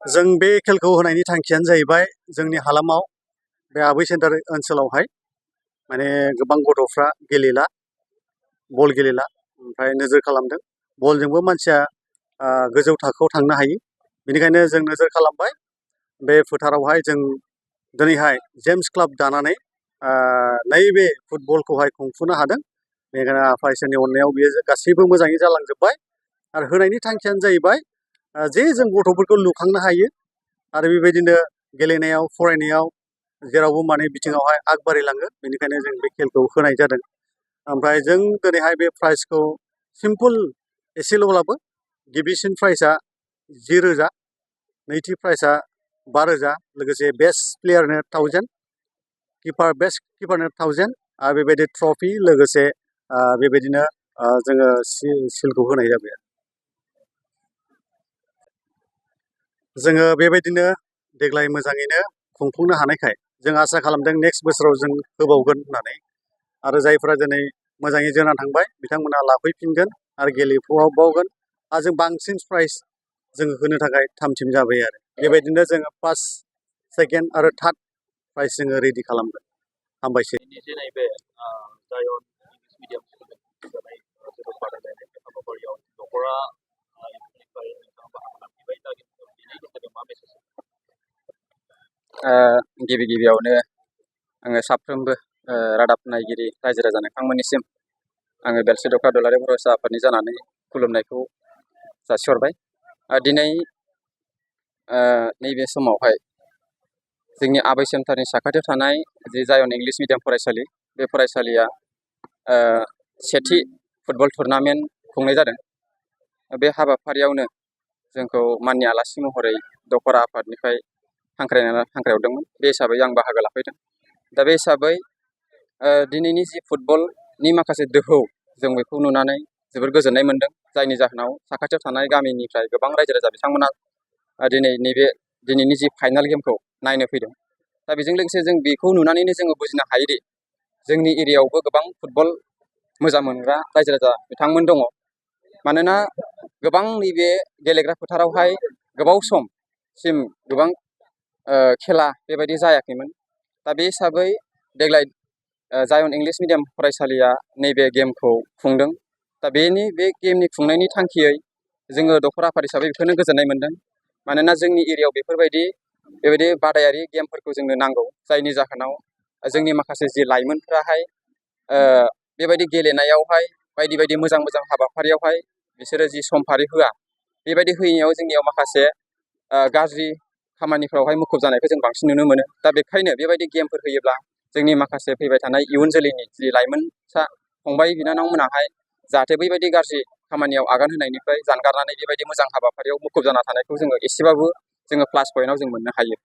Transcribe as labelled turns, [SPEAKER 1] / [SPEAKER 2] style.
[SPEAKER 1] जों बे खेलखौ होनायनि थांखियानो जाहैबाय जोंनि हालामाव बे आबै सेन्टार ओनसोलावहाय माने गोबां गथ'फ्रा गेलेला बल गेलेला ओमफ्राय नोजोर खालामदों बलजोंबो मानसिया गोजौ थाखोआव थांनो हायो बेनिखायनो जों नोजोर खालामबाय बे फोथारावहाय जों दिनैहाय जेम्स क्लाब दानानै नैबे फुटबलखौहाय खुंफुंनो हादों बेनिखायनो आफा इसोरनि अननायाव बेयो गासैबो मोजाङै जालांजोब्बाय आरो होनायनि थांखियानो जाहैबाय जे जों गथ'फोरखौ लुखांनो हायो आरो बेबायदिनो गेलेनायाव फरायनायाव जेरावबो माने बिथिङावहाय आगबारिलाङो बेनिखायनो जों बे खेलखौ होनाय जादों ओमफ्राय जों दिनैहाय बे प्राइजखौ सिम्पोल एसेल'ब्लाबो गिबिसिन प्राइजआ 10,000 नैथि प्राइजआ 5,000 लोगोसे बेस्ट प्लेयारनो 1,000 बेस्ट किपारनो 1,000 आरो बेबायदि ट्रफि लोगोसे बेबायदिनो जोङो सिलखौ होनाय जाबाय जोङो बेबायदिनो देग्लाय मोजाङैनो खुंफुंनो हानायखाय जों आसा खालामदों नेक्स्ट बोसोराव जों होबावगोन होननानै आरो जायफोरा दिनै मोजाङै जोना थांबाय बिथांमोना लाफैफिनगोन आरो गेलेफुबावगोन आरो जों बांसिन प्राइज जोङो होनो थाखाय थामथिम जाबाय आरो बेबायदिनो जोङो फार्स्ट सेकेन्ड आरो थार्ड प्राइज जोङो रेडि खालामगोन हामबायसै
[SPEAKER 2] नैबे जायन इंलिश मिडियाम सोलोंजानाय बादायलायनाय हाबाफारियाव न'खरा
[SPEAKER 3] गिबि गिबियावनो आङो साफ्रोमबो रादाब नायगिरि रायजो राजा नोंथांमोननिसिम आङो बेलसे दख्ला दुलाराय बर' आफादनि जानानै खुलुमनायखौ जासिहरबाय दिनै नैबे समावहाय जोंनि आबै सेन्टारनि साखाथियाव थानाय जि जायन इंलिश मिडियाम फरायसालि बे फरायसालिया सेथि फुटबल टुर्नामेन्ट खुंनाय जादों बे हाबाफारियावनो जोंखौ माननि आलासि महरै दखरा आफादनिफ्राय हांख्रायहरदोंमोन बे हिसाबै आं बाहागो लाफैदों दा बे हिसाबै दिनैनि जि फुटबलनि माखासे दोहौ जों बेखौ नुनानै जोबोर गोजोननाय मोनदों जायनि जाहोनाव साखाथियाव थानाय गामिनिफ्राय गोबां रायजो राजा बिथांमोना दिनैनि जि फाइनाल गेमखौ नायनो फैदों दा बेजों लोगोसे जों बेखौ नुनानैनो जोङो बुजिनो हायोदि जोंनि एरियायावबो गोबां फुटबल मोजां मोनग्रा रायजो राजा बिथांमोन दङ मानोना गोबां नैबे गेलेग्रा फोथारावहाय गोबाव समसिम गोबां खेला बेबायदि जायाखैमोन दा बे हिसाबै देग्लाय जायन इंलिश मिडियाम फरायसालिया नैबे गेमखौ खुंदों दा बे गेमनि खुंनायनि थांखियै जोङो दखरा आफाद हिसाबै बेखौनो गोजोननाय मोनदों मानोना जोंनि एरियायाव बेबायदि बादायारि गेमफोरखौ जोंनो नांगौ जायनि जाहोनाव जोंनि माखासे जि लाइमोनफ्राहाय बेबायदि गेलेनायावहाय बायदि मोजां हाबाफारियावहाय बिसोरो जि समफारि होआ बेबायदि होयैयाव जोंनियाव माखासे गाज्रि खामानिफ्रावहाय मुखुब जानायखौ जों बांसिन नुनो मोनो दा बेखायनो बेबायदि गेमफोर होयोब्ला जोंनि माखासे फैबाय थानाय इयुन जोलैनि जि लाइमोनसा फंबाय बिनानावमोनाहाय जाहाथे बैबायदि गाज्रि खामानियाव आगान होनायनिफ्राय जानगारनानै बेबायदि मोजां हाबाफारियाव मुखुब जाना थानायखौ जोङो एसेबाबो जोङो प्लास पइन्टआव जों मोननो हायो